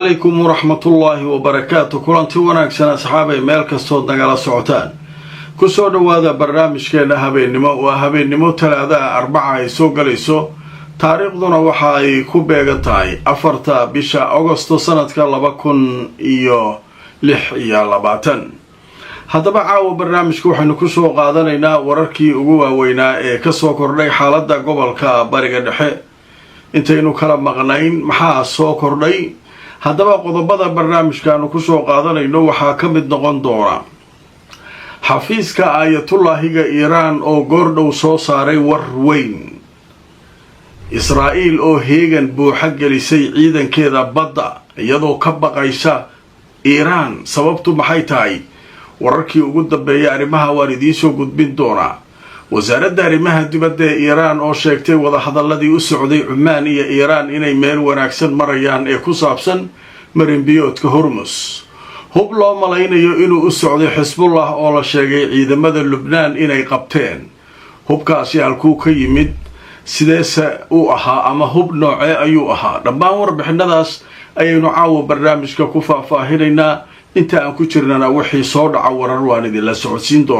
Calaykum waraxmatullaahi wabarakaatu. Kulanti wanaagsan, asxaabay, meel kastood nagala socotaan. Kusoo dhowaada barnaamijkeena habeennimo. Waa habeennimo Talaadaha, Arbaca ay soo galayso, taariikhduna waxa ay ku beegan tahay 4-ta bisha Agosto sanadka 2026. Haddaba caawa barnaamijka waxaynu kusoo qaadanaynaa wararkii ugu waaweynaa ee kasoo kordhay xaaladda gobolka Bariga Dhexe intaynu kala maqnayn. Maxaa soo kordhay? Haddaba qodobada barnaamijkaanu kusoo qaadanayno waxaa ka mid noqon doona xafiiska Aayatullaahiga Iiraan oo goordhow soo saaray war weyn, Israa'iil oo heegan buuxa gelisay ciidankeeda badda iyadoo ka baqaysa Iiraan. Sababtu maxay tahay? Wararkii ugu dambeeyay arrimaha waan idiinsoo gudbin doonaa. Wasaaradda arrimaha dibadda ee Iiraan oo sheegtay wadahadaladii u socday Cumaan iyo Iiraan inay meel wanaagsan marayaan ee ku saabsan marinbiyoodka Hormus. Hub loo malaynayo inuu u socday Xisbullah oo la sheegay ciidamada Lubnaan inay qabteen. Hubkaasi halkuu ka yimid? Sideese uu ahaa ama hub noocee ayuu ahaa? Dhammaan warbixinadaas ayaynu caawa barnaamijka ku faahfaahinaynaa. Inta aan ku jirnana wixii soo dhaca warar waan idinla socodsiin doonaa.